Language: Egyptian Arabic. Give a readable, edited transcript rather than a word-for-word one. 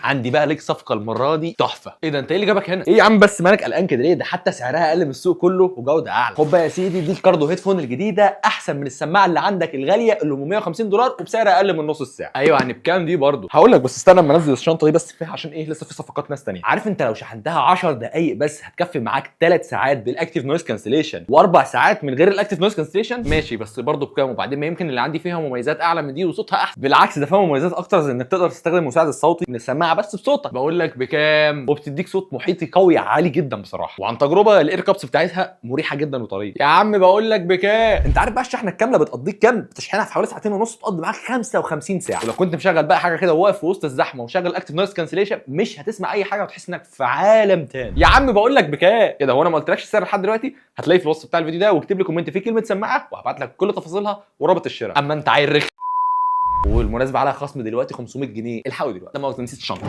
عندي بقى ليك صفقة المرة دي تحفه. ايه ده؟ انت ايه اللي جابك هنا؟ ايه يا عم بس مالك قلقان كده ليه؟ ده حتى سعرها اقل من السوق كله وجوده اعلى. خد بقى يا سيدي، دي ال Cardo headphone الجديده، احسن من السماعة اللي عندك الغالية اللي 150 دولار وبسعر اقل من نص السعر. ايوه، يعني بكام دي برضه؟ هقول لك، بس استنى اما انزل الشنطة دي بس فيها، عشان ايه؟ لسه في صفقات ناس ثانيه. عارف انت لو شحنتها 10 دقائق بس هتكفي معاك 3 ساعات بال active noise cancellation و4 ساعات من غير ال active noise cancellation. ماشي، بس برضه بكام؟ وبعدين ما يمكن اللي عندي فيها مميزات اعلى من دي وصوتها احسن. بالعكس، ده فيها مميزات اكتر، زي انك تقدر تستخدم المساعد الصوتي من السماعة بس بصوتك. بقول لك بكام؟ وبتديك صوت محيطي قوي عالي جدا بصراحه، وعن تجربه ال ear cups بتاعتها مريحه جدا وطريه. يا عم بقول لك بكام؟ انت عارف بقى الشحنة الكاملة بتقضيك كام؟ بتشحنها في حوالي ساعتين ونص، تقضي معاك 55 ساعه. ولو كنت مشغل بقى حاجة كده وواقف في وسط الزحمة ومشغل active noise cancellation مش هتسمع اي حاجة وتحس انك في عالم تاني. يا عم بقول لك بكام كده؟ هو انا ما قلتلكش السعر لحد دلوقتي؟ هتلاقيه في الوصف بتاع الفيديو ده، واكتب لي comment فيه كلمة سماعه وهبعت لك كل تفاصيلها ورابط الشراء. اما انت عيل رخم، والمناسبة عليها خصم دلوقتي 500 جنيه، الحقوا دلوقتي لما نسيت الشنطه.